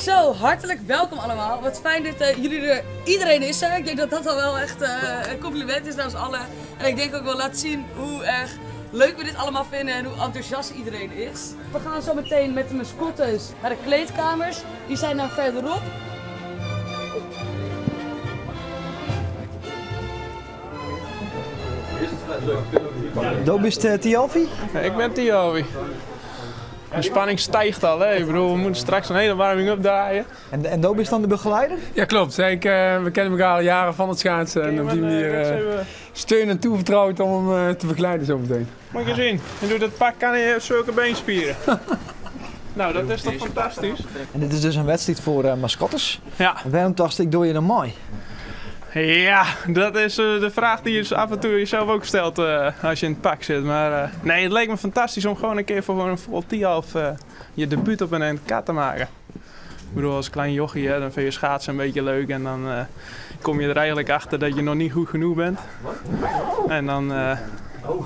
Zo, hartelijk welkom allemaal. Wat fijn dat jullie er, iedereen is er. Ik denk dat dat al wel echt een compliment is namens allen. En ik denk ook wel laat zien hoe erg leuk we dit allemaal vinden en hoe enthousiast iedereen is. We gaan zo meteen met de mascottes naar de kleedkamers. Die zijn daar verderop. Do bist Thialfi? Ik ben Thialfi. De spanning stijgt al, hè? Ik bedoel, we moeten straks een hele warming-up draaien. En Do is dan de begeleider? Ja, klopt. We kennen elkaar al jaren van het schaatsen en op die manier steun en toevertrouwd om hem te begeleiden zometeen. Moet je zien, je doet dat pak aan je zulke beenspieren. Nou, dat is toch fantastisch? En dit is dus een wedstrijd voor mascottes. Ja. Waarom dacht ik, doe je dan mooi? Ja, dat is de vraag die je af en toe jezelf ook stelt als je in het pak zit. Maar nee, het leek me fantastisch om gewoon een keer voor een vol Thialf je debuut op een NK te maken. Ik bedoel, als klein jochie, hè, dan vind je schaatsen een beetje leuk en dan kom je er eigenlijk achter dat je nog niet goed genoeg bent. En dan,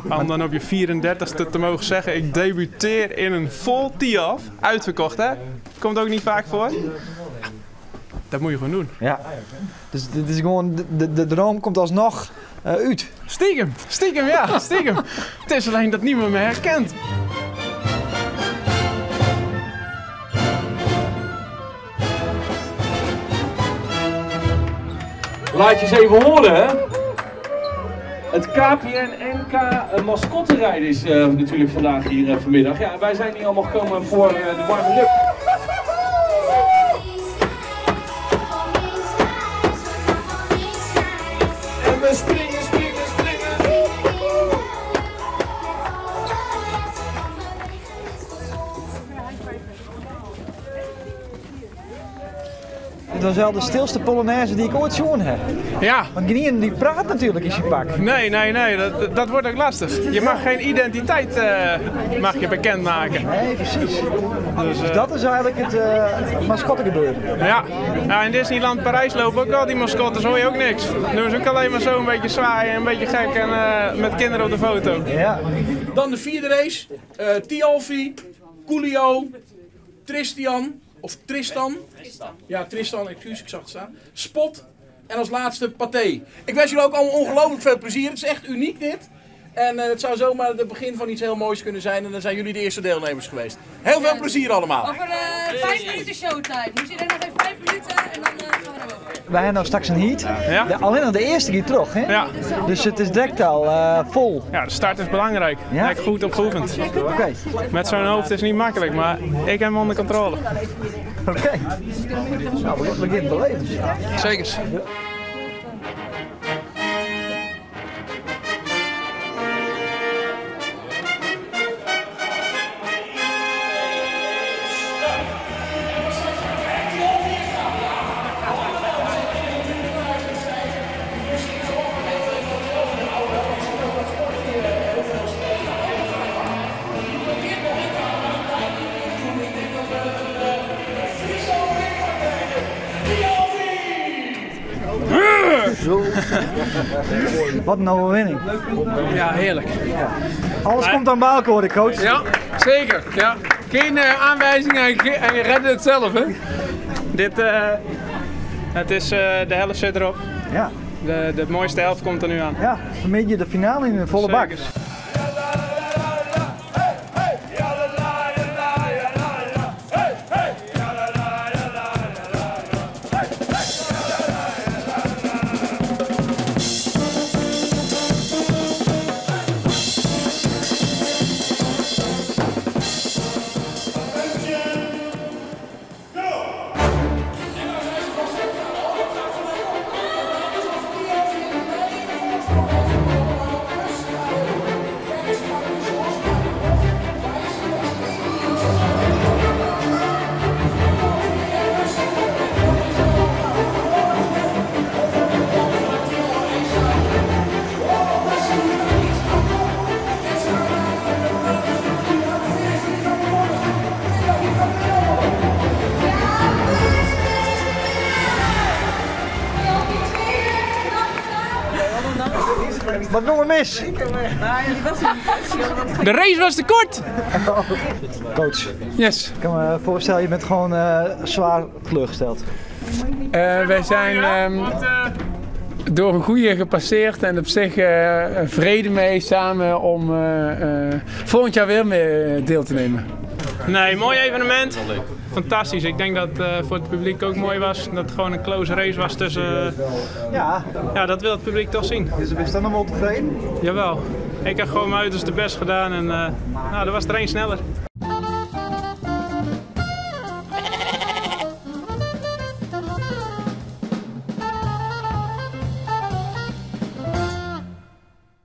om dan op je 34ste te mogen zeggen, ik debuteer in een vol Thialf. Uitverkocht, hè? Komt ook niet vaak voor. Dat moet je gewoon doen. Ja. Dus dit is gewoon, de droom komt alsnog uit. Stiekem, stiekem, ja, stiekem. Het is alleen dat niemand me herkent. Laat je eens even horen, hè? Het KPN NK mascottenrijden is natuurlijk vandaag hier vanmiddag. Ja, wij zijn hier allemaal gekomen voor de warming-up. En we springen, springen, springen. Dit was wel de stilste Polonaise die ik ooit gezien heb. Ja. Want Gnien die praat natuurlijk in zijn pak. Nee, nee, nee, dat wordt ook lastig. Je mag geen identiteit mag je bekendmaken. Nee, precies. Dus dat is eigenlijk het mascottegebeuren. Ja. Ja, in Disneyland Parijs lopen ook al die mascottes, hoor je ook niks. Dan doen ze ook alleen maar zo een beetje zwaaien, een beetje gek en met kinderen op de foto. Ja. Dan de vierde race. Thialfi, Coolio, Tristian. Of Tristan. Ja, Tristan, excuus, ik zag het staan. Spot en als laatste Pathé. Ik wens jullie ook allemaal ongelooflijk veel plezier. Het is echt uniek dit. En het zou zomaar het begin van iets heel moois kunnen zijn. En dan zijn jullie de eerste deelnemers geweest. Heel veel plezier allemaal. Over 5 minuten showtime. Dus iedereen nog even 5 minuten en dan gaan we naar boven. Wij hebben nou straks een heat. Ja. Alleen al de eerste keer terug, hè? Ja. Dus het is direct al vol. Ja, de start is belangrijk. Ja? Daar heb ik goed op geoefend. Oké. Met zo'n hoofd is niet makkelijk, maar ik heb hem onder controle. Oké. Nou, we beginnen beleven. Zeker. Ja. Wat een overwinning. Ja, heerlijk. Ja. Alles komt aan Baalke, hoor ik, coach. Ja, zeker. Ja. Geen aanwijzingen en je redde het zelf, hè? Dit, het is, de helft zit erop. Ja. De mooiste helft komt er nu aan. Ja, vermid je de finale in de volle bak. Zeker. Wat gong er mis? De race was te kort! Coach, Yes. ik kan me voorstellen, je bent gewoon zwaar teleurgesteld. Wij zijn door een goede gepasseerd en op zich vrede mee samen om volgend jaar weer mee deel te nemen. Nee, mooi evenement. Fantastisch. Ik denk dat het voor het publiek ook mooi was. Dat het gewoon een close race was tussen. Ja. Ja, dat wil het publiek toch zien. Dus is dan allemaal tevreden? Jawel. Ik heb gewoon mijn uiterste best gedaan en nou, er was er één sneller.